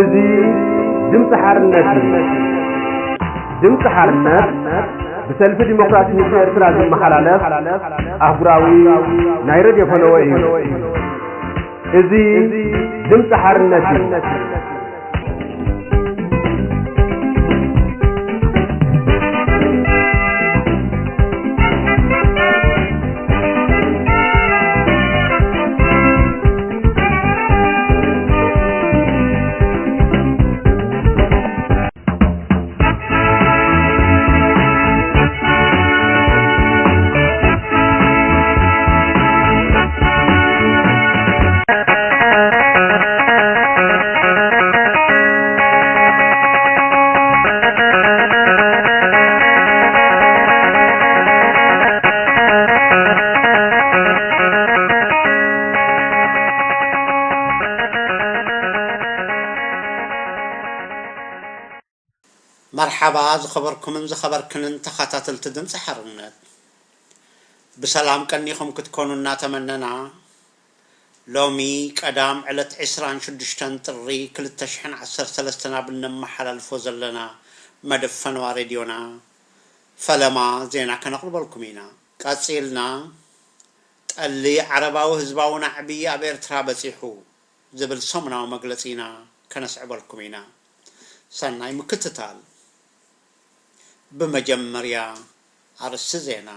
እዚ ድምፂ ሓርነት እዩ። ድምፂ ሓርነት ብሰልፊ ዲሞክራሲ ህዝቢ ኤርትራ ዝመሓላለፍ ኣህጉራዊ ናይ ሬድዮ ፈነወ እዩ። እዚ ድምፂ ሓርነት እዩ። መርሓባ ዝኸበርኩምን ዝኸበርክንን ተኸታተልቲ ድምፂ ሓርነት፣ ብሰላም ቀኒኹም ክትኮኑ እናተመነና፣ ሎሚ ቀዳም ዕለት ዕስራን ሽዱሽተን ጥሪ ክልተ ሽሕን ዓሰርተ ሰለስተን ኣብ እነመሓላልፎ ዘለና መደብ ፈነዋ ሬድዮና ፈለማ ዜና ከነቕርበልኩም ኢና። ቀጺልና፣ ጠሊ ዓረባዊ ህዝባዊ ናዕቢ ኣብ ኤርትራ በጺሑ ዝብል ሰሙናዊ መግለጺ ኢና ከነስዕበልኩም ኢና። ሰናይ ምክትታል። ብመጀመርያ ኣርእስቲ ዜና።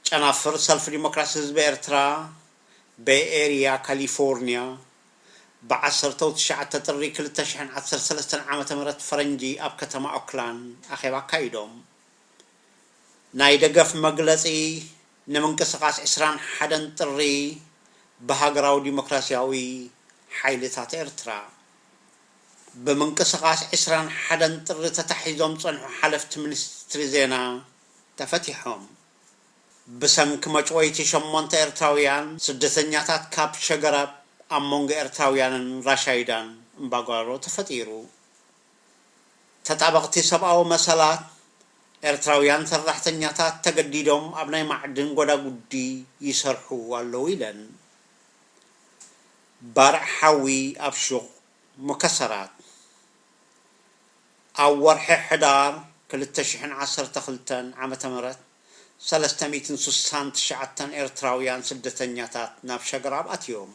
ጨናፍር ሰልፊ ዲሞክራሲ ህዝቢ ኤርትራ፣ ቤይ ኤርያ ካሊፎርንያ፣ ብዓሰርተ ትሽዓተ ጥሪ ክልተ ሽሕን ዓሰርተ ሰለስተን ዓመተ ምህረት ፈረንጂ ኣብ ከተማ ኦክላንድ ኣኼባ ኣካይዶም። ናይ ደገፍ መግለጺ ንምንቅስቓስ ዕስራን ሓደን ጥሪ ብሃገራዊ ዲሞክራስያዊ ሓይልታት ኤርትራ። ብምንቅስቓስ ዕስራን ሓደን ጥሪ ተታሒዞም ዝጸንሑ ሓለፍቲ ሚኒስትሪ ዜና ተፈቲሖም። ብሰንኪ መጭወይቲ ሸሞንተ ኤርትራውያን ስደተኛታት ካብ ሸገራብ ኣብ መንጎ ኤርትራውያንን ራሻይዳን እምባጓሮ ተፈጢሩ። ተጣበቕቲ ሰብኣዊ መሰላት ኤርትራውያን ሰራሕተኛታት ተገዲዶም ኣብ ናይ ማዕድን ጎዳጉዲ ይሰርሑ ኣለዉ ኢለን። ባርዕ ሓዊ ኣብ ሹቕ ሙከሰራት። ኣብ ወርሒ ሕዳር ክልተ ሽሕን ዓሰርተ ክልተን ዓመተ ምህረት ሰለስተ ሚእትን ስሳን ትሽዓተን ኤርትራውያን ስደተኛታት ናብ ሸግራብ ኣትዮም።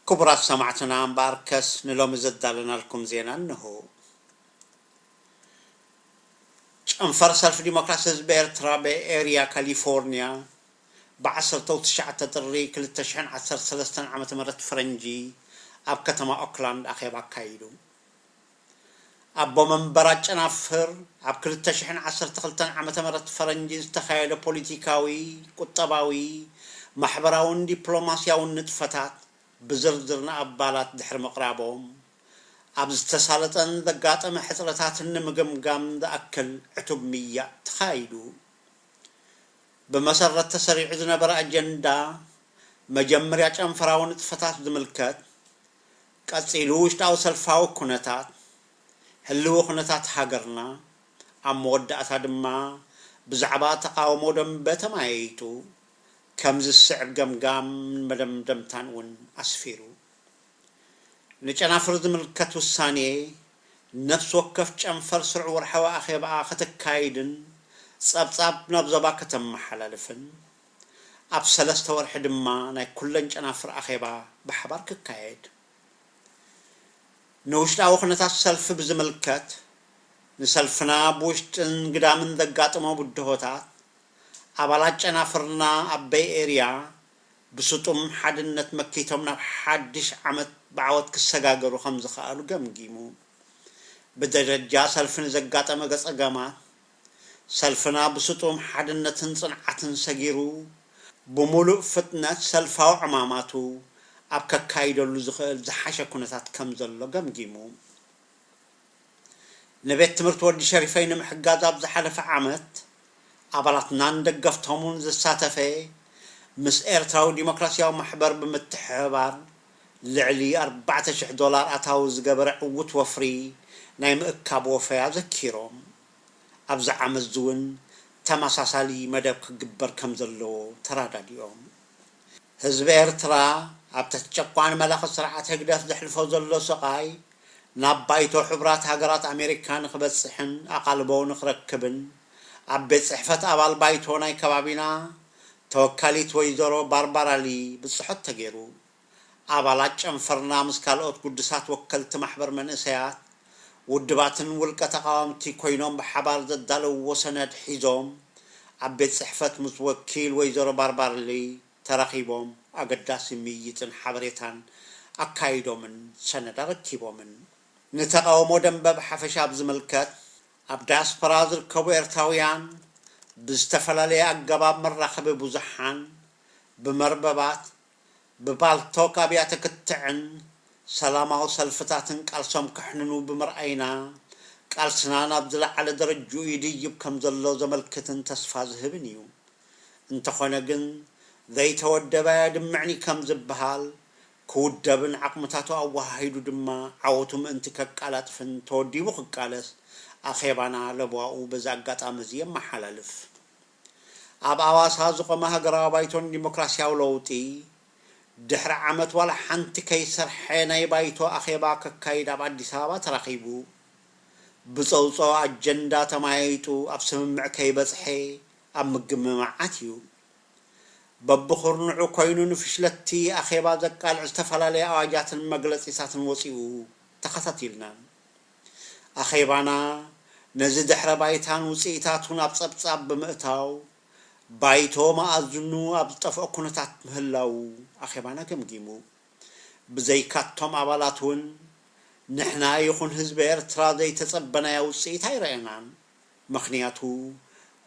ክቡራት ሰማዕትና፣ እምበኣርከስ ንሎሚ ዘዳለናልኩም ዜና እንሆ። ጨንፈር ሰልፊ ዲሞክራሲ ህዝቢ ኤርትራ ቤይ ኤርያ ካሊፎርንያ ብዓሰርተ ትሽዓተ ጥሪ ክልተ ሽሕን ዓሰርተ ሰለስተን ዓመተ ምህረት ፈረንጂ ኣብ ከተማ ኦክላንድ ኣኼባ ኣካይዱ። ኣቦ መንበር ኣጨናፍር ኣብ ክልተ ሽሕን ዓሰርተ ክልተን ዓመተ ምህረት ፈረንጂ ዝተኻየደ ፖለቲካዊ፣ ቁጠባዊ፣ ማሕበራውን ዲፕሎማስያውን ንጥፈታት ብዝርዝር ንኣባላት ድሕሪ ምቕራቦም፣ ኣብ ዝተሳለጠን ዘጋጠመ ሕጽረታትን ንምግምጋም ዝኣክል ዕቱብ ምያእ ተኻይዱ። ብመሰረት ተሰሪዑ ዝነበረ ኣጀንዳ፣ መጀመርያ ጨንፈራዊ ንጥፈታት ዝምልከት፣ ቀጺሉ ውሽጣዊ ሰልፋዊ ኩነታት፣ ህልዊ ኩነታት ሃገርና፣ ኣብ መወዳእታ ድማ ብዛዕባ ተቓውሞ ደንበ ተመያይጡ፣ ከም ዝስዕብ ገምጋምን መደምደምታን እውን ኣስፊሩ። ንጨናፍር ዝምልከት ውሳኔ፣ ነፍሲ ወከፍ ጨንፈር ስሩዕ ወርሓዊ ኣኼባኣ ከተካይድን ጸብጻብ ናብ ዞባ ከተመሓላልፍን፣ ኣብ ሰለስተ ወርሒ ድማ ናይ ኩለን ጨናፍር ኣኼባ ብሓባር ክካየድ። ንውሽጣዊ ኩነታት ሰልፊ ብዝምልከት፣ ንሰልፍና ብውሽጥን ግዳምን ዘጋጠሞ ብድሆታት፣ ኣባላት ጨናፍርና ኣብ ቤይ ኤርያ ብስጡም ሓድነት መኪቶም ናብ ሓድሽ ዓመት ብዓወት ክሰጋገሩ ከም ዝኸኣሉ ገምጊሙ። ብደረጃ ሰልፊ ንዘጋጠመ ገጸገማት፣ ሰልፍና ብስጡም ሓድነትን ጽንዓትን ሰጊሩ፣ ብምሉእ ፍጥነት ሰልፋዊ ዕማማቱ ኣብ ከካይደሉ ዝኽእል ዝሓሸ ኩነታት ከም ዘሎ ገምጊሙ። ንቤት ትምህርቲ ወዲ ሸሪፈይ ንምሕጋዝ ኣብ ዝሓለፈ ዓመት ኣባላትናን ደገፍቶምን ዘሳተፈ ምስ ኤርትራዊ ዲሞክራሲያዊ ማሕበር ብምትሕብባር ልዕሊ ኣርባዕተ ሽሕ ዶላር ኣታዊ ዝገበረ ዕዉት ወፍሪ ናይ ምእካብ ወፈያ ዘኪሮም። ኣብዚ ዓመት እዚ እውን ተመሳሳሊ መደብ ክግበር ከም ዘለዎ ተራዳዲኦም። ህዝቢ ኤርትራ ኣብ ትሕቲ ጨቋኒ መላኺ ስርዓት ህግደፍ ዘሕልፎ ዘሎ ስቓይ ናብ ባይቶ ሕቡራት ሃገራት ኣሜሪካ ንኽበጽሕን ኣቓልቦ ንኽረክብን ኣብ ቤት ጽሕፈት ኣባል ባይቶ ናይ ከባቢና ተወካሊት ወይዘሮ ባርባራ ሊ ብጽሖት ተገይሩ። ኣባላት ጨንፈርና ምስ ካልኦት ግዱሳት ወከልቲ ማሕበር መንእሰያት፣ ውድባትን ውልቀ ተቓወምቲ ኮይኖም ብሓባር ዘዳለውዎ ሰነድ ሒዞም ኣብ ቤት ጽሕፈት ምስ ወኪል ወይዘሮ ባርባራ ሊ ተራኺቦም ኣገዳሲ ምይይጥን ሓበሬታን ኣካይዶምን ሰነድ ኣረኪቦምን። ንተቓውሞ ደንበ ብሓፈሻ ኣብ ዝምልከት ኣብ ዳያስፖራ ዝርከቡ ኤርትራውያን ብዝተፈላለየ ኣገባብ መራኸቢ ብዙሓን፣ ብመርበባት፣ ብፓልቶክ ኣብያተ ክትዕን ሰላማዊ ሰልፍታትን ቃልሶም ከሕንኑ ብምርኣይና ቃልስና ናብ ዝለዓለ ደረጅኡ ይድይብ ከም ዘሎ ዘመልክትን ተስፋ ዝህብን እዩ። እንተኾነ ግን ዘይተወደበ ኣየድምዕን እዩ ከም ዝበሃል ክውደብን ዓቕምታቱ ኣወሃሂዱ ድማ ዓወቱ ምእንቲ ከቃላጥፍን ተወዲቡ ክቃለስ ኣኼባና ለበዋኡ በዚ ኣጋጣሚ እዚ የመሓላልፍ። ኣብ ኣዋሳ ዝቖመ ሃገራዊ ባይቶን ዲሞክራሲያዊ ለውጢ ድሕሪ ዓመት ዋላ ሓንቲ ከይሰርሐ ናይ ባይቶ ኣኼባ ከካይድ ኣብ ኣዲስ ኣበባ ተራኺቡ። ብጸውጸኦ ኣጀንዳ ተማያይጡ ኣብ ስምምዕ ከይበጽሐ ኣብ ምግምማዓት እዩ። በብኹርንዑ ኮይኑ ንፍሽለቲ ኣኼባ ዘቃልዕ ዝተፈላለየ ኣዋጃትን መግለጺታትን ወጺኡ ተኸታቲልና። ኣኼባና ነዚ ድሕረ ባይታን ውጽኢታቱን ኣብ ጸብጻብ ብምእታው ባይቶ መኣዝኑ ኣብ ዝጠፍኦ ኩነታት ምህላዉ ኣኼባና ገምጊሙ። ብዘይካቶም ኣባላት እውን ንሕና ይኹን ህዝቢ ኤርትራ ዘይተጸበናዮ ውጽኢት ኣይረኣናን። ምኽንያቱ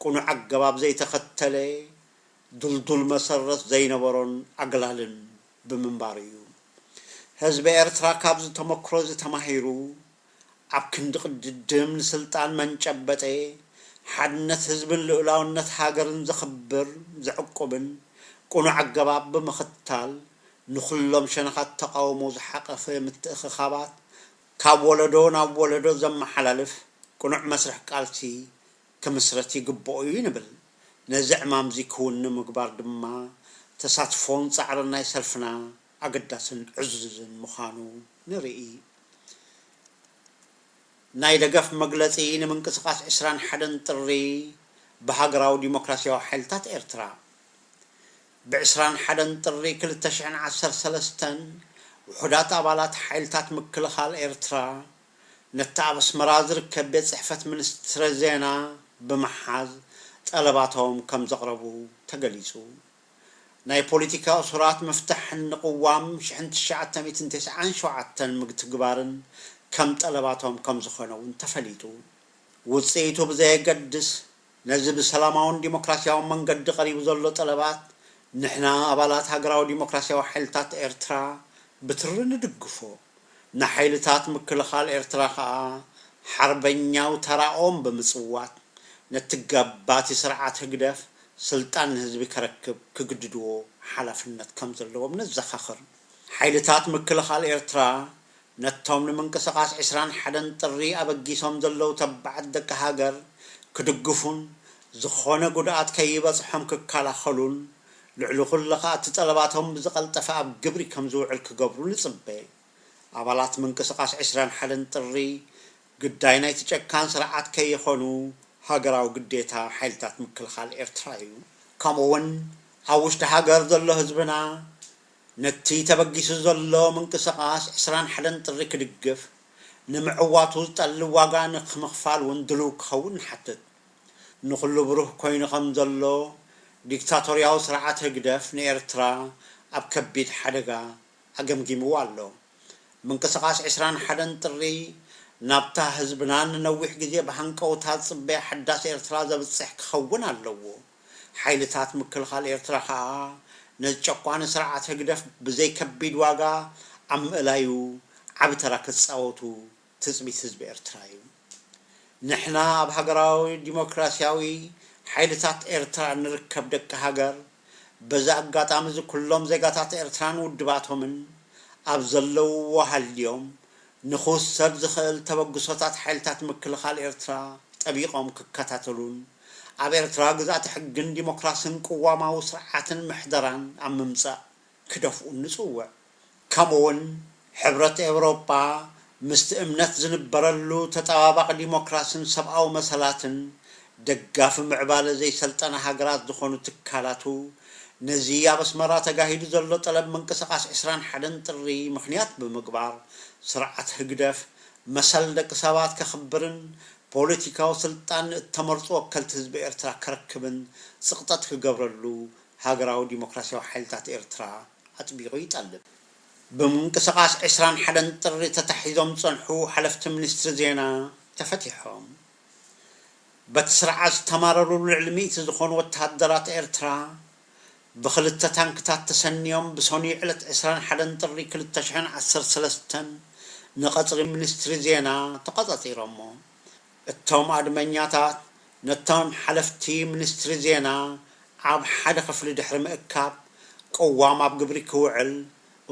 ቅኑዕ ኣገባብ ዘይተኸተለ ድልዱል መሰረት ዘይነበሮን ኣግላልን ብምንባሩ እዩ። ህዝቢ ኤርትራ ካብዚ ተመክሮ እዚ ተማሂሩ ኣብ ክንዲ ቅድድም ንስልጣን መንጨበጠ ሓድነት ህዝብን ልኡላውነት ሃገርን ዘኽብር ዘዕቁብን ቅኑዕ ኣገባብ ብምኽታል ንኹሎም ሸነኻት ተቓውሞ ዝሓቐፈ ምትእኽኻባት ካብ ወለዶ ናብ ወለዶ ዘመሓላልፍ ቅኑዕ መስርሕ ቃልሲ ክምስረት ይግብኦ እዩ ንብል። ነዚ ዕማምዚ ክውን ንምግባር ድማ ተሳትፎን ጻዕርን ናይ ሰልፍና ኣገዳስን ዕዙዝን ምዃኑ ንርኢ። ናይ ደገፍ መግለጺ ንምንቅስቓስ ዕስራን ሓደን ጥሪ ብሃገራዊ ዲሞክራሲያዊ ሓይልታት ኤርትራ። ብዕስራን ሓደን ጥሪ ክልተ ሽሕን ዓሰርተ ሰለስተን ውሑዳት ኣባላት ሓይልታት ምክልኻል ኤርትራ ነቲ ኣብ ኣስመራ ዝርከብ ቤት ጽሕፈት ሚኒስትሪ ዜና ብምሓዝ ጠለባቶም ከም ዘቕረቡ ተገሊጹ። ናይ ፖለቲካ እሱራት ምፍታሕን ንቅዋም ሽሕን ትሽዓተ ሚእትን ተስዓን ሸውዓተን ምግትግባርን ከም ጠለባቶም ከም ዝኾነ እውን ተፈሊጡ። ውጽኢቱ ብዘየገድስ ነዚ ብሰላማውን ዲሞክራሲያውን መንገዲ ቀሪቡ ዘሎ ጠለባት ንሕና ኣባላት ሃገራዊ ዲሞክራሲያዊ ሓይልታት ኤርትራ ብትሪ ንድግፎ። ንሓይልታት ምክልኻል ኤርትራ ከኣ ሓርበኛዊ ተራኦም ብምጽዋት ነቲ ገባቲ ስርዓት ህግደፍ ስልጣን ንህዝቢ ከረክብ ክግድድዎ ሓላፍነት ከም ዘለዎም ነዘኻኽር። ሓይልታት ምክልኻል ኤርትራ ነቶም ንምንቅስቓስ ዕስራን ሓደን ጥሪ ኣበጊሶም ዘለዉ ተባዓት ደቂ ሃገር ክድግፉን ዝኾነ ጉድኣት ከይበጽሖም ክከላኸሉን ልዕሊ ኩሉ ከኣ እቲ ጠለባቶም ብዝቐልጠፈ ኣብ ግብሪ ከም ዝውዕል ክገብሩ ንጽበ። ኣባላት ምንቅስቓስ ዕስራን ሓደን ጥሪ ግዳይ ናይቲ ጨካን ስርዓት ከይኾኑ ሃገራዊ ግዴታ ሓይልታት ምክልኻል ኤርትራ እዩ። ከምኡ እውን ኣብ ውሽጢ ሃገር ዘሎ ህዝብና ነቲ ተበጊሱ ዘሎ ምንቅስቓስ ዕስራን ሓደን ጥሪ ክድግፍ፣ ንምዕዋቱ ዝጠልብ ዋጋ ንክምኽፋል እውን ድሉው ክኸውን ንሓትት። ንኹሉ ብሩህ ኮይኑ ከም ዘሎ ዲክታቶርያዊ ስርዓት ህግደፍ ንኤርትራ ኣብ ከቢድ ሓደጋ ኣገምጊምዋ ኣሎ። ምንቅስቓስ ዕስራን ሓደን ጥሪ ናብታ ህዝብና ንነዊሕ ግዜ ብሃንቀውታ ዝጽበያ ሓዳስ ኤርትራ ዘብጽሕ ክኸውን ኣለዎ። ሓይልታት ምክልኻል ኤርትራ ከኣ ነዚ ጨቋኒ ስርዓት ህግደፍ ብዘይ ከቢድ ዋጋ ኣብ ምእላዩ ዓቢ ተራ ክጻወቱ ትጽቢት ህዝቢ ኤርትራ እዩ። ንሕና ኣብ ሃገራዊ ዲሞክራሲያዊ ሓይልታት ኤርትራ እንርከብ ደቂ ሃገር፣ በዚ ኣጋጣሚ እዚ ኩሎም ዜጋታት ኤርትራን ውድባቶምን ኣብ ዘለውዎ ሃልዮም ንኽውሰድ ዝኽእል ተበግሶታት ሓይልታት ምክልኻል ኤርትራ ጠቢቖም ክከታተሉን ኣብ ኤርትራ ግዝኣተ ሕግን ዲሞክራስን ቅዋማዊ ስርዓትን ምሕደራን ኣብ ምምጻእ ክደፍኡን ንጽውዕ። ከምኡውን ሕብረት ኤውሮጳ ምስቲ እምነት ዝንበረሉ ተጠባባቒ ዲሞክራስን ሰብኣዊ መሰላትን ደጋፊ ምዕባለ ዘይሰልጠነ ሃገራት ዝኾኑ ትካላቱ ነዚ ኣብ ኣስመራ ተጋሂዱ ዘሎ ጠለብ ምንቅስቓስ ዕስራን ሓደን ጥሪ ምኽንያት ብምግባር ስርዓት ህግደፍ መሰል ደቂ ሰባት ከኽብርን ፖለቲካዊ ስልጣን ንእተመርጹ ወከልቲ ህዝቢ ኤርትራ ከረክብን ጽቕጠት ክገብረሉ ሃገራዊ ዲሞክራሲያዊ ሓይልታት ኤርትራ ኣጥቢቑ ይጠልብ። ብምንቅስቓስ ዕስራን ሓደን ጥሪ ተታሒዞም ዝጸንሑ ሓለፍቲ ሚኒስትሪ ዜና ተፈቲሖም። በቲ ስርዓት ዝተማረሩ ልዕሊ ሚእቲ ዝኾኑ ወተሃደራት ኤርትራ ብኽልተ ታንክታት ተሰንዮም ብሰኑይ ዕለት ዕስራን ሓደን ጥሪ ክልተ ሽሕን ዓሰርተ ሰለስተን ንቐጽሪ ሚኒስትሪ ዜና ተቖጻጺሮሞ። እቶም ኣድመኛታት ነቶም ሓለፍቲ ሚኒስትሪ ዜና ኣብ ሓደ ክፍሊ ድሕሪ ምእካብ፣ ቅዋም ኣብ ግብሪ ክውዕል፣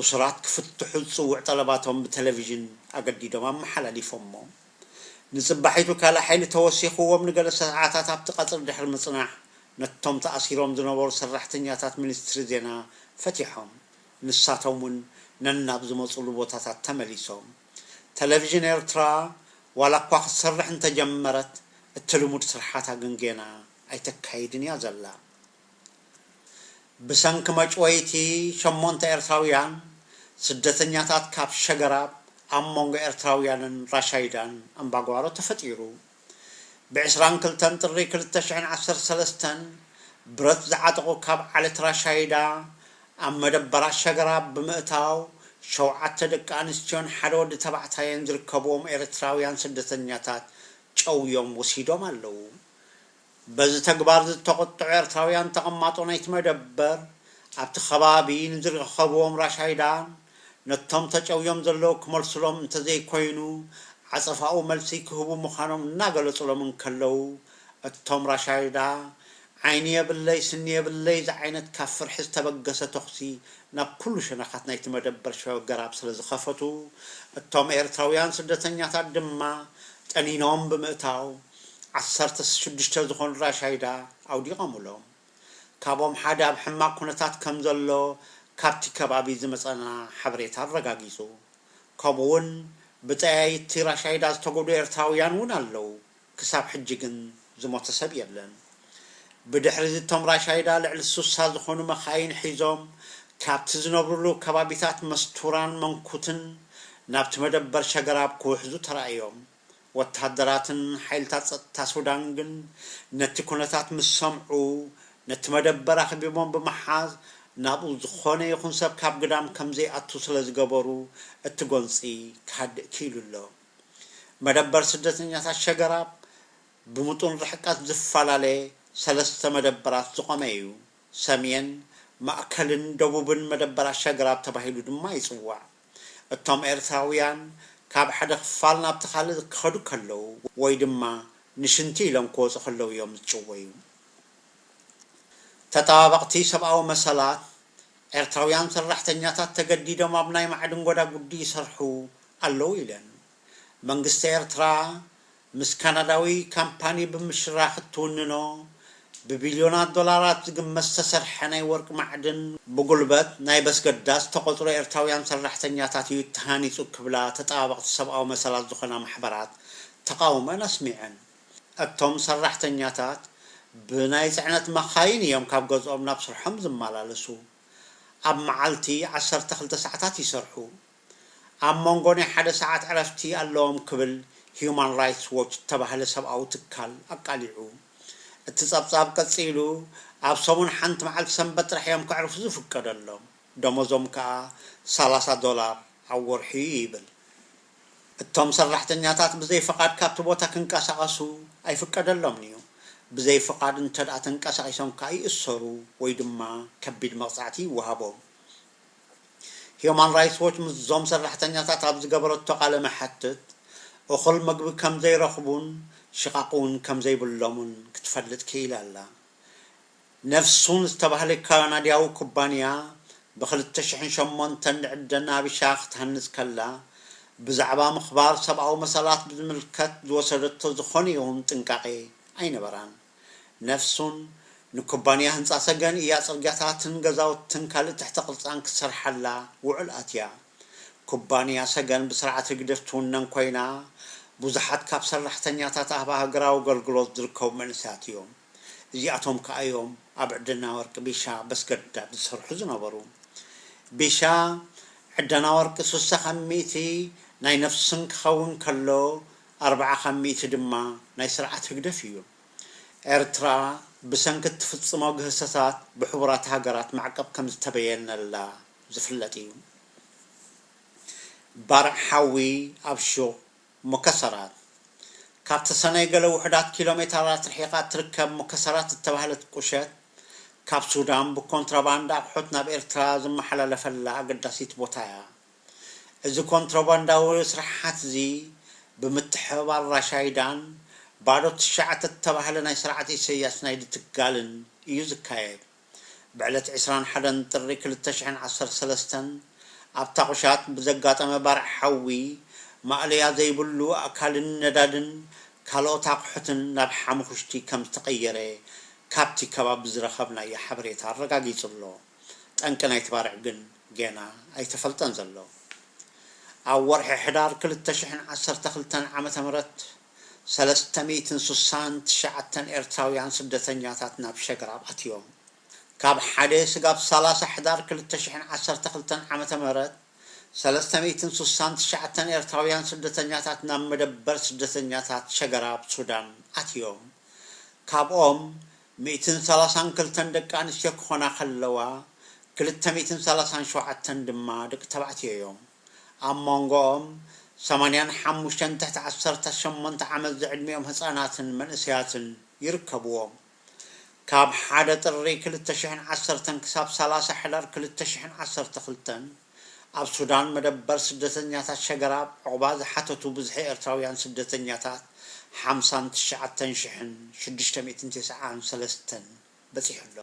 እሱራት ክፍትሑ ዝጽውዕ ጠለባቶም ብቴሌቪዥን ኣገዲዶም ኣመሓላሊፎሞ። ንጽባሒቱ ካልእ ሓይሊ ተወሲኽዎም ንገለ ሰዓታት ኣብቲ ቀጽሪ ድሕሪ ምጽናሕ፣ ነቶም ተኣሲሮም ዝነበሩ ሰራሕተኛታት ሚኒስትሪ ዜና ፈቲሖም። ንሳቶም እውን ነናብ ዝመጹሉ ቦታታት ተመሊሶም። ቴሌቪዥን ኤርትራ ዋላ እኳ ክትሰርሕ እንተጀመረት፣ እቲ ልሙድ ስርሓታ ግን ጌና ኣይተካይድን እያ ዘላ። ብሰንኪ መጭወይቲ ሸሞንተ ኤርትራውያን ስደተኛታት ካብ ሸገራብ ኣብ መንጎ ኤርትራውያንን ራሻይዳን ኣምባጓሮ ተፈጢሩ። ብ ዕስራን ክልተን ጥሪ ክልተ ሽሕን ዓሰርተ ሰለስተን ብረት ዝዓጠቑ ካብ ዓለት ራሻይዳ ኣብ መደበራት ሸገራብ ብምእታው ሸውዓተ ደቂ ኣንስትዮን ሓደ ወዲ ተባዕታየን ዝርከብዎም ኤርትራውያን ስደተኛታት ጨውዮም ወሲዶም ኣለዉ። በዚ ተግባር ዝተቖጥዑ ኤርትራውያን ተቐማጦ ናይቲ መደበር፣ ኣብቲ ከባቢ ንዝረኸብዎም ራሻይዳን ነቶም ተጨውዮም ዘለዉ ክመልሱሎም እንተዘይኮይኑ ዓጸፋኡ መልሲ ክህቡ ምዃኖም እናገለጹሎም እንከለዉ፣ እቶም ራሻይዳ ዓይኒ የብለይ ስኒ የብለይ ዝዓይነት ካብ ፍርሒ ዝተበገሰ ተኹሲ ናብ ኩሉ ሸነኻት ናይቲ መደበር ሸገራብ ስለ ዝኸፈቱ፣ እቶም ኤርትራውያን ስደተኛታት ድማ ጠኒኖም ብምእታው፣ ዓሰርተ ሽዱሽተ ዝኾኑ ራሻይዳ ኣውዲቖምሎም። ካብኦም ሓደ ኣብ ሕማቕ ኩነታት ከም ዘሎ ካብቲ ከባቢ ዝመጸና ሓበሬታ ኣረጋጊጹ። ከምኡውን ብጠያይቲ ራሻይዳ ዝተጎዱ ኤርትራውያን እውን ኣለዉ። ክሳብ ሕጂ ግን ዝሞተ ሰብ የለን። ብድሕሪ እዚ እቶም ራሻይዳ ልዕሊ ሱሳ ዝኾኑ መኻይን ሒዞም ካብቲ ዝነብሩሉ ከባቢታት መስቱራን መንኩትን ናብቲ መደበር ሸገራብ ክውሕዙ ተራእዮም። ወተሃደራትን ሓይልታት ጸጥታ ሱዳን ግን ነቲ ኩነታት ምስ ሰምዑ፣ ነቲ መደበር ኣኽቢቦም ብምሓዝ፣ ናብኡ ዝኾነ ይኹን ሰብ ካብ ግዳም ከም ዘይኣቱ ስለ ዝገበሩ፣ እቲ ጎንጺ ክሃድእ ክኢሉ ኣሎ። መደበር ስደተኛታት ሸገራብ ብምጡን ርሕቀት ዝፈላለ ሰለስተ መደበራት ዝቖመ እዩ። ሰሜን፣ ማእከልን ደቡብን መደበራት ሸገራብ ተባሂሉ ድማ ይጽዋዕ። እቶም ኤርትራውያን ካብ ሓደ ክፋል ናብቲ ካልእ ክኸዱ ከለዉ ወይ ድማ ንሽንቲ ኢሎም ክወጹ ከለዉ እዮም ዝጭወዩ። ተጣባበቕቲ ሰብኣዊ መሰላት፣ ኤርትራውያን ሰራሕተኛታት ተገዲዶም ኣብ ናይ ማዕድን ጎዳጉዲ ይሰርሑ ኣለዉ ኢለን። መንግስቲ ኤርትራ ምስ ካናዳዊ ካምፓኒ ብምሽራኽ እትውንኖ ብቢልዮናት ዶላራት ዝግመት ዝተሰርሐ ናይ ወርቂ ማዕድን ብጉልበት ናይ በስገዳ ዝተቖጽሩ ኤርትራውያን ሰራሕተኛታት እዩ ተሃኒጹ ክብላ ተጣባበቕቲ ሰብኣዊ መሰላት ዝኾና ማሕበራት ተቓውሞአን ኣስሚዐን። እቶም ሰራሕተኛታት ብናይ ጽዕነት መኻይን እዮም ካብ ገዝኦም ናብ ስርሖም ዝመላለሱ። ኣብ መዓልቲ ዓሰርተ ክልተ ሰዓታት ይሰርሑ። ኣብ መንጎ ናይ ሓደ ሰዓት ዕረፍቲ ኣለዎም ክብል ሂዩማን ራይትስ ዎች ዝተባህለ ሰብኣዊ ትካል ኣቃሊዑ። እቲ ጸብጻብ ቀጺሉ፣ ኣብ ሰሙን ሓንቲ መዓልቲ ሰንበት ጥራሕ እዮም ከዕርፉ ዝፍቀደሎም። ደሞዞም ከኣ ሰላሳ ዶላር ኣብ ወርሒ እዩ ይብል። እቶም ሰራሕተኛታት ብዘይ ፈቓድ ካብቲ ቦታ ክንቀሳቐሱ ኣይፍቀደሎምን እዩ። ብዘይ ፍቓድ እንተደኣ ተንቀሳቒሶም ከኣ ይእሰሩ ወይ ድማ ከቢድ መቕጻዕቲ ይወሃቦም። ሂዩማን ራይትስ ዎች ምስዞም ሰራሕተኛታት ኣብ ዝገበረቶ ቃለ መሓትት፣ እኹል መግቢ ከም ዘይረኽቡን ሽቓቕ እውን ከም ዘይብሎምን ክትፈልጥ ክኢላ ኣላ። ነፍሱን ዝተባህለ ካናድያዊ ኩባንያ ብ ክልተ ሽሕን ሸሞንተን ንዕደና ቢሻ ክትሃንጽ ከላ፣ ብዛዕባ ምኽባር ሰብኣዊ መሰላት ብዝምልከት ዝወሰደቶ ዝኾነ ይኹን ጥንቃቄ ኣይነበራን። ነፍሱን ንኩባንያ ህንጻ ሰገን እያ ጽርግያታትን ገዛውትን ካልእ ትሕተ ቅርጻን ክትሰርሓላ ውዕል ኣትያ። ኩባንያ ሰገን ብስርዓት ህግደፍ ትውነን ኮይና፣ ብዙሓት ካብ ሰራሕተኛታት ኣብ ሃገራዊ ኣገልግሎት ዝርከቡ መንእሰያት እዮም። እዚኣቶም ከኣ እዮም ኣብ ዕደና ወርቂ ቢሻ በስገዳድ ዝሰርሑ ዝነበሩ። ቢሻ ዕደና ወርቂ ሱሳ ካብ ሚእቲ ናይ ነፍስን ክኸውን ከሎ፣ ኣርብዓ ካብ ሚእቲ ድማ ናይ ስርዓት ህግደፍ እዩ። ኤርትራ ብሰንኪ እትፍጽሞ ግህሰታት ብሕቡራት ሃገራት ማዕቀብ ከም ዝተበየነላ ዝፍለጥ እዩ። ባርዕ ሓዊ ኣብ ሹቕ ሙከሰራት። ካብ ተሰነይ ገለ ውሑዳት ኪሎ ሜተራት ርሒቓ እትርከብ ሙከሰራት እተባህለት ቁሸት፣ ካብ ሱዳን ብኮንትራባንድ ኣቑሑት ናብ ኤርትራ ዝመሓላለፈላ ኣገዳሲት ቦታ እያ። እዚ ኮንትሮባንዳዊ ስርሓት እዚ ብምትሕብባር ራሻይዳን ባዶ ትሽዓተ እተባህለ ናይ ስርዓት ኢሰያስ ናይ ድትጋልን እዩ ዝካየድ። ብዕለት ዕስራን ሓደን ጥሪ ክልተ ሽሕን ዓሰርተ ሰለስተን ኣብታ ቁሻት ብዘጋጠመ ባርዕ ሓዊ ማእለያ ዘይብሉ ኣእካልን ነዳድን ካልኦት ኣቑሑትን ናብ ሓሙኽሽቲ ከም ዝተቐየረ ካብቲ ከባቢ ዝረኸብናዮ ሓበሬታ ኣረጋጊጹ ኣሎ። ጠንቂ ናይቲ ባርዕ ግን ጌና ኣይተፈልጠን ዘሎ። ኣብ ወርሒ ሕዳር ክልተ ሽሕን ዓሰርተ ክልተን ዓመተ ምህረት ሰለስተ ሚእትን ሱሳን ትሽዓተን ኤርትራውያን ስደተኛታት ናብ ሸግራብ ኣትዮም። ካብ ሓደ ስጋብ ሰላሳ ሕዳር ክልተ ሽሕን ዓሰርተ ክልተን ዓመተ ምህረት ሰለስተ ሚእትን ሱሳን ትሽዓተን ኤርትራውያን ስደተኛታት ናብ መደበር ስደተኛታት ሸገራብ ሱዳን ኣትዮም። ካብኦም ሚእትን ሰላሳን ክልተን ደቂ ኣንስትዮ ክኾና ከለዋ፣ ክልተ ሚእትን ሰላሳን ሸውዓተን ድማ ደቂ ተባዕትዮ እዮም። ኣብ መንጎኦም ሰማንያን ሓሙሽተን ትሕቲ ዓሰርተ ሸሞንተ ዓመት ዝዕድሚኦም ህጻናትን መንእሰያትን ይርከብዎም። ካብ ሓደ ጥሪ ክልተ ሽሕን ዓሰርተን ክሳብ ሰላሳ ሕዳር ክልተ ሽሕን ዓሰርተ ክልተን ኣብ ሱዳን መደበር ስደተኛታት ሸገራብ ዑቕባ ዝሓተቱ ብዝሒ ኤርትራውያን ስደተኛታት ሓምሳን ትሽዓተን ሽሕን ሽዱሽተ ሚእትን ተስዓን ሰለስተን በጺሑ ኣሎ።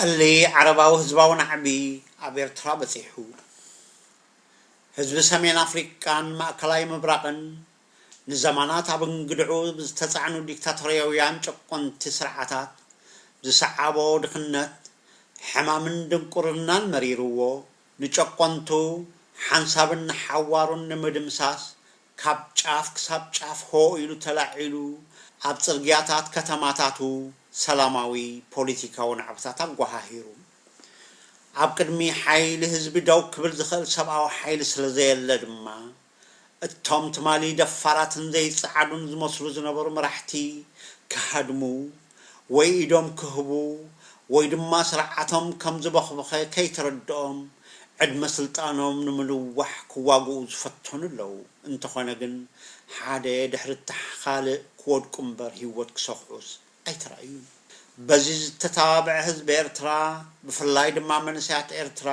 ጠሊ ዓረባዊ ህዝባዊ ናዕቢ ኣብ ኤርትራ በጺሑ። ህዝቢ ሰሜን ኣፍሪቃን ማእከላይ ምብራቕን ንዘማናት ኣብ እንግድዑ ብዝተጻዕኑ ዲክታቶርያውያን ጨቆንቲ ስርዓታት ዝሰዓቦ ድኽነት፣ ሕማምን ድንቁርናን መሪርዎ፣ ንጨቆንቱ ሓንሳብን ንሓዋሩን ንምድምሳስ ካብ ጫፍ ክሳብ ጫፍ ሆ ኢሉ ተላዒሉ፣ ኣብ ጽርግያታት ከተማታቱ ሰላማዊ ፖለቲካዊ ናዕብታት ኣጓሃሂሩ። ኣብ ቅድሚ ሓይሊ ህዝቢ ደው ክብል ዝኽእል ሰብኣዊ ሓይሊ ስለ ዘየለ ድማ፣ እቶም ትማሊ ደፋራትን ዘይጸዓዱን ዝመስሉ ዝነበሩ መራሕቲ ክሃድሙ፣ ወይ ኢዶም ክህቡ፣ ወይ ድማ ስርዓቶም ከም ዝበኽበኸ ከይተረድኦም፣ ዕድመ ስልጣኖም ንምንዋሕ ክዋግኡ ዝፈተኑ ኣለዉ። እንተኾነ ግን፣ ሓደ ድሕሪ እቲ ካልእ ክወድቁ እምበር ህይወት ክሰኽዑስ ኣይተራእዩን። በዚ ዝተተባብዐ ህዝቢ ኤርትራ፣ ብፍላይ ድማ መንእሰያት ኤርትራ፣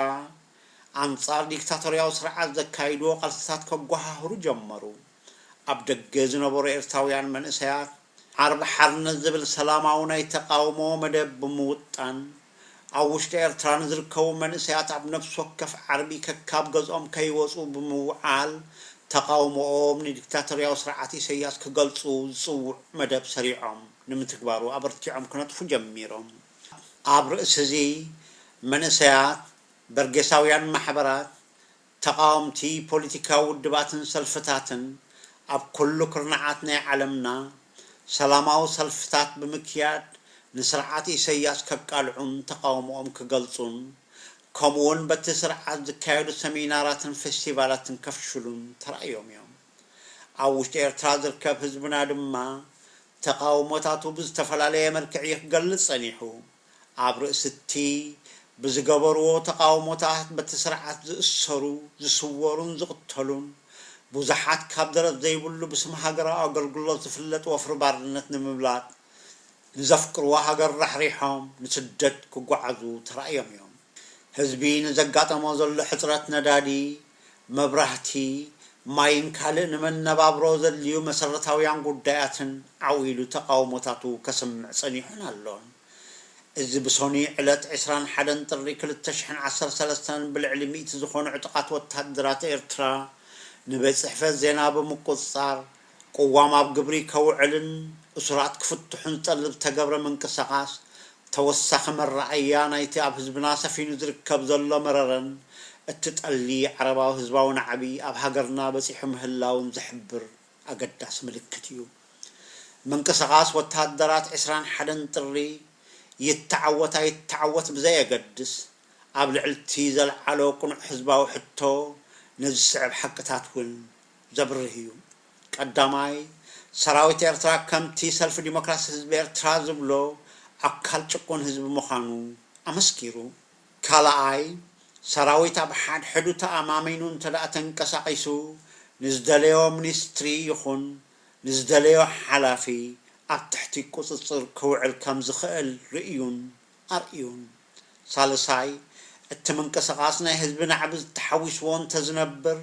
ኣንጻር ዲክታቶርያዊ ስርዓት ዘካይድዎ ቃልስታት ከጓሃህሩ ጀመሩ። ኣብ ደገ ዝነበሩ ኤርትራውያን መንእሰያት፣ ዓርቢ ሓርነት ዝብል ሰላማዊ ናይ ተቃውሞ መደብ ብምውጣን፣ ኣብ ውሽጢ ኤርትራ ንዝርከቡ መንእሰያት ኣብ ነፍሲ ወከፍ ዓርቢ ከካብ ገዝኦም ከይወጹ ብምውዓል፣ ተቃውሞኦም ንዲክታቶርያዊ ስርዓት ኢሰያስ ክገልጹ ዝጽውዕ መደብ ሰሪዖም ንምትግባሩ ኣበርቲዖም ክነጥፉ ጀሚሮም። ኣብ ርእሲ እዚ፣ መንእሰያት፣ በርጌሳውያን ማሕበራት፣ ተቓወምቲ ፖለቲካዊ ውድባትን ሰልፍታትን፣ ኣብ ኩሉ ኩርናዓት ናይ ዓለምና ሰላማዊ ሰልፍታት ብምክያድ፣ ንስርዓት ኢሰያስ ከቃልዑን ተቓውሞኦም ክገልጹን፣ ከምኡውን በቲ ስርዓት ዝካየዱ ሰሚናራትን ፌስቲቫላትን ከፍሽሉን ተራእዮም እዮም። ኣብ ውሽጢ ኤርትራ ዝርከብ ህዝብና ድማ፣ ተቓውሞታቱ ብዝተፈላለየ መልክዕ እዩ ክገልጽ ጸኒሑ። ኣብ ርእሲ እቲ ብዝገበርዎ ተቓውሞታት በቲ ስርዓት ዝእሰሩ፣ ዝስወሩን ዝቕተሉን፣ ብዙሓት ካብ ደረት ዘይብሉ ብስም ሃገራዊ ኣገልግሎት ዝፍለጥ ወፍሪ ባርነት ንምምላጥ፣ ንዘፍቅርዋ ሃገር ራሕሪሖም ንስደት ክጓዓዙ ተራእዮም እዮም። ህዝቢ ንዘጋጠሞ ዘሎ ሕጽረት ነዳዲ፣ መብራህቲ፣ ማይን ካልእ ንመነባብሮ ዘድልዩ መሰረታውያን ጉዳያትን ዓው ኢሉ ተቓውሞታቱ ከስምዕ ጸኒሑን ኣሎን። እዚ ብሶኑይ ዕለት ዕስራን ሓደን ጥሪ ክልተ ሽሕን ዓሰርተ ሰለስተን ብልዕሊ ሚእቲ ዝኾኑ ዕጡቓት ወተሃደራት ኤርትራ ንቤት ጽሕፈት ዜና ብምቁጽጻር፣ ቅዋም ኣብ ግብሪ ከውዕልን እሱራት ክፍትሑን ዝጠልብ ዝተገብረ ምንቅስቓስ፣ ተወሳኺ መረኣያ ናይቲ ኣብ ህዝብና ሰፊኑ ዝርከብ ዘሎ መረረን እቲ ጠሊ ዓረባዊ ህዝባዊ ናዕቢ ኣብ ሃገርና በጺሑ ምህላውን ዝሕብር ኣገዳሲ ምልክት እዩ። ምንቅስቓስ ወተሃደራት ዕስራን ሓደን ጥሪ ይተዓወት ኣይተዓወት ብዘየገድስ፣ ኣብ ልዕሊ እቲ ዘልዓሎ ቅኑዕ ህዝባዊ ሕቶ ነዚ ዝስዕብ ሓቅታት እውን ዘብርህ እዩ። ቀዳማይ፣ ሰራዊት ኤርትራ ከምቲ ሰልፊ ዲሞክራሲ ህዝቢ ኤርትራ ዝብሎ ኣካል ጭቁን ህዝቢ ምዃኑ ኣመስኪሩ። ካልኣይ፣ ሰራዊት ኣብ ሓድሕዱ ተኣማሚኑ እንተ ደኣ ተንቀሳቒሱ፣ ንዝደለዮ ሚኒስትሪ ይኹን ንዝደለዮ ሓላፊ ኣብ ትሕቲ ቁጽጽር ክውዕል ከም ዝኽእል ርእዩን ኣርእዩን። ሳልሳይ፣ እቲ ምንቅስቓስ ናይ ህዝቢ ናዕቢ ዝተሓዊስዎ እንተዝነብር፣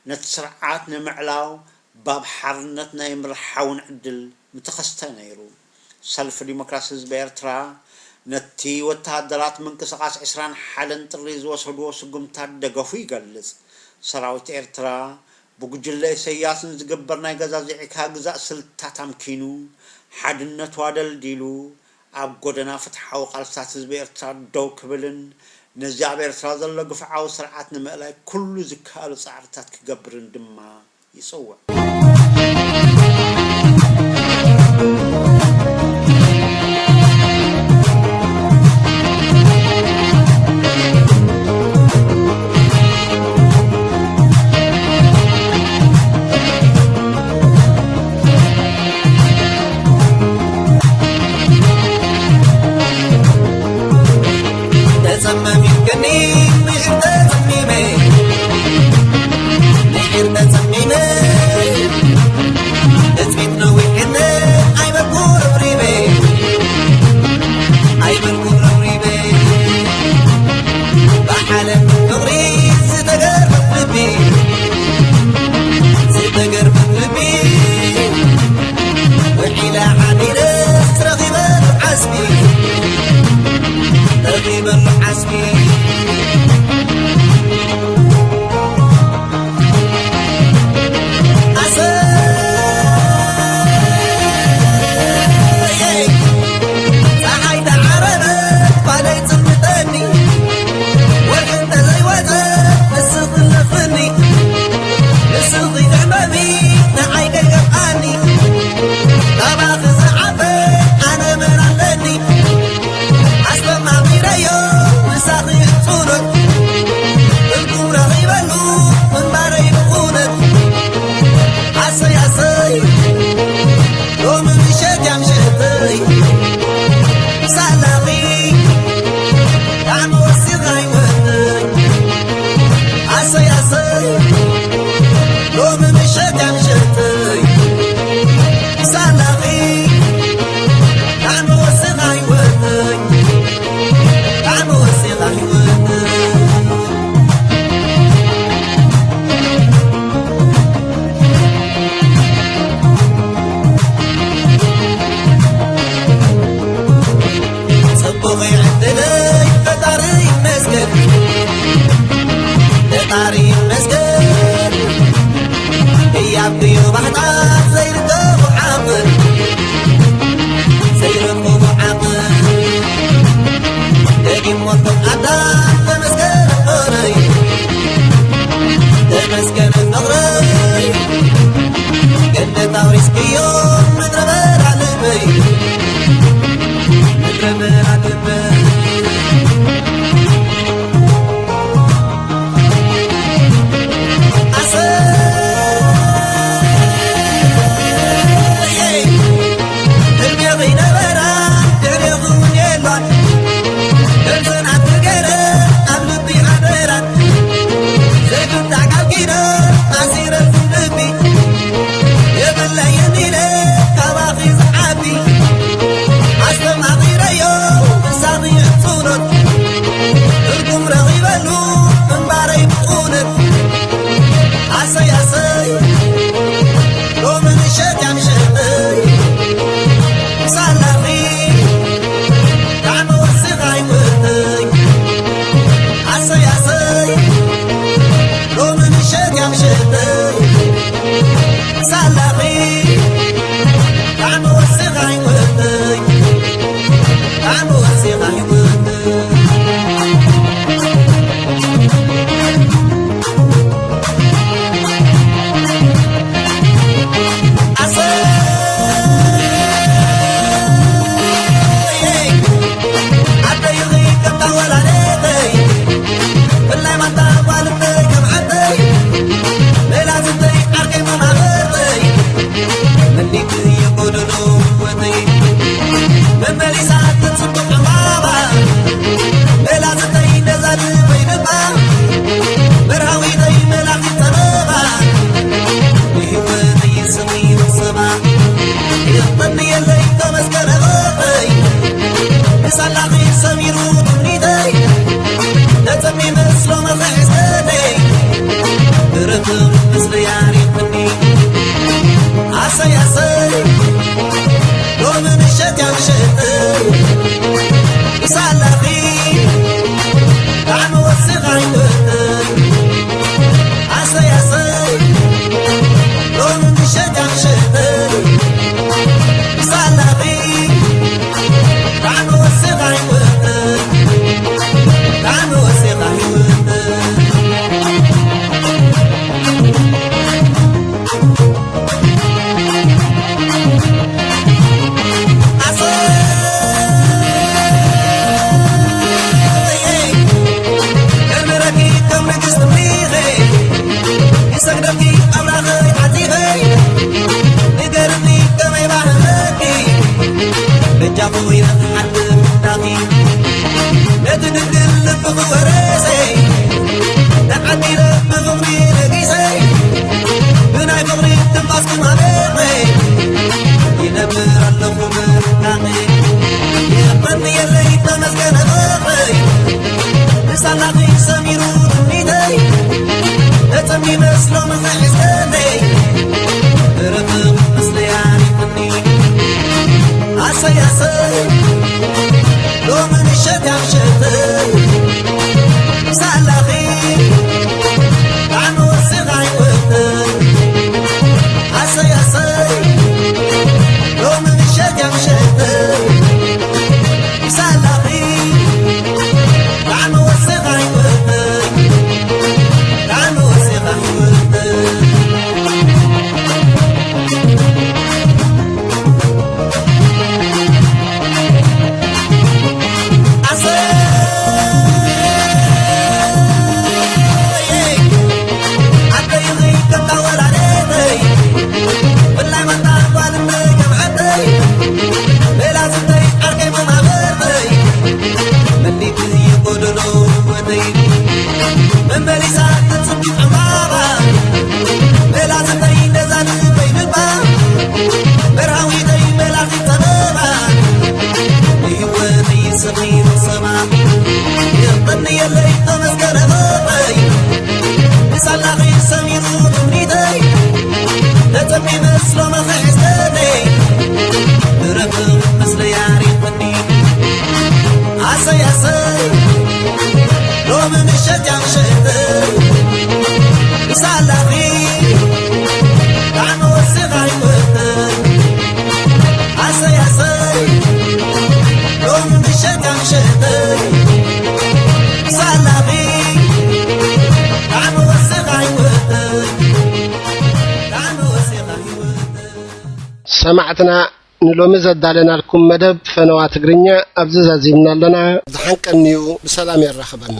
ነቲ ስርዓት ንምዕላው ባብ ሓርነት ናይ ምርሓውን ዕድል ምተኸስተ ነይሩ። ሰልፊ ዲሞክራሲ ህዝቢ ኤርትራ ነቲ ወተሃደራት ምንቅስቓስ ዕስራን ሓደን ጥሪ ዝወሰድዎ ስጉምታት ደገፉ ይገልጽ። ሰራዊት ኤርትራ ብጉጅለ ኢሰያስ ንዝግበር ናይ ገዛዚዕካ ግዛእ ስልትታት ኣምኪኑ፣ ሓድነቱ ኣደልዲሉ፣ ኣብ ጎደና ፍትሓዊ ቃልስታት ህዝቢ ኤርትራ ደው ክብልን ነዚ ኣብ ኤርትራ ዘሎ ግፍዓዊ ስርዓት ንምእላይ ኩሉ ዝከኣሎ ጻዕርታት ክገብርን ድማ ይጽውዕ። ተጸመሚትኒ ምሽር ተጸሚመ፣ ምሽር ተጸሚመ፣ ተጽሚት ነዊሕነ ኣይበልኩ ረብሪበ፣ ኣይበልኩ ረብሪበ። ብሓለፍ ፍቕሪ ዝተገርፈት ልቢ፣ ዝተገርፈት ልቢ፣ ውዒለ ሓዲረስ ረኺበሉ ዓስቢ፣ ረኺበሉ ዓስቢ። ኣሰይ ሞልቶም ኣዳም ተመስገን ፍቕረይ፣ ተመስገን ፍቕረይ፣ ገነት ኣውሪስክዮ ምድረ በዳ ልበይ፣ ምድረ በዳ ልበይ። ኣሰይ! ህልሜኺ ነበራ ድሕሬኺ እውን የሎን። ደምሰናት ገረ ኣብ ልቢ ሓደራት። ዘይፍታሕ ቃል ኪዳን ኣሲረልኩም ልቢ። የብለይን ኢለ ካባኺ ዝዓቢ። ኣስተማቒረዮ ምሳኺ ሕጽኖት። ትርጉም ረኺበሉ እምባረይ ብእውነት። ኣሰይ ኣሰይ ሎሚ ምሸት እያ ምሸተይ። ምሳላኺ ጣዕሚ ወሲኻ ህይወተይ። ኣሰይ ኣሰይ ሎሚ ምሸት እያ ምሸተይ። ምሳላኺ ጣዕሚ ወሲኻ ህይወተይ። ጣዕሚ ወሲኻ ህይወተይ። መመሊሳ ትጽብቕ ዕምባባ፣ መላስተይ ነዛ ልበይ ልባ፣ መርሃዊተይ መላኺት ጸበባ፣ ንህይወተይ ስኺ ሰባ፣ የቐንየለይ ተመስገን ፍቕረይ፣ ምሳላኺ ሰሚሩ ትምኒተይ፣ ተጸሚመ ስለ መኽሕሰነይ፣ ብርኽም ምስለ ያሬድ እኒ ኣሰይ ኣሰይ ሎሚ ምሸት እያ ምሸተይ ምሳላኺ ጣዕሚ ወሲኻ ይወተይ ኣሰይ ኣሰይ ሎሚ ምሸት እያ ምሸተይ ምሳላኺ ጣዕሚ ወሲኻ ይወተይ ጣዕሚ ወሲኻ ይወተይ ነቲ ድንግል ልብኺ ወረሰይ ተዓዲለ ብፍቕሪ ነጊሰይ ብናይ ፍቕሪ ትንፋስኪ ማለመይ ይነብር ኣለኹ ብናኺ የቐንየለይ ተመስገነ ፍቕረይ ምሳናኺ ሰሚሩ ትምኒተይ ተጸሚመ ስለ ምኽሕሰነይ ርኽብ ምስለያ ሪኽኒ ኣሰይ ኣሰይ ሎሚ ምሸት እያ ምሸተይ ምሳላኺ ጣዕሚ ወሲኻ ህይወተይ ኣሰይ ኣሰይ ሎሚ ምሸት እያ ምሸተይ ምሳላኺ ጣዕሚ ወሲኻ ህይወተይ ጣዕሚ ወሲኻ ህይወተይ መመሊሳ ትጽቢት ዕምባባ መላስተይ ነዛ ልበይ ልባ መርሃዊተይ መላኺት ጸበባ ንህይወተይ ስኺ ሰማ የቐንየለይ ተመስገነ ፍቕረይ ምሳላኺ ሰሚሩ ትምኒተይ ተጸሚመ ስለ መኽሕስተተይ ንረኽብ ምስለ ያሬድ ኣሰይ ኣሰይ ሎሚ ምሸት እያ ምሸተይ ምሳላኺ ጣዕሚ ወሲኻ ህይወተይ ኣሰይ ኣሰይ ሎሚ ምሸት እያ ምሸተይ ሰማዕትና፣ ንሎሚ ዘዳለናልኩም መደብ ፈነዋ ትግርኛ ኣብዚ ዛዚምና ኣለና። ዝሓንቀንዩ ብሰላም የራኽበና።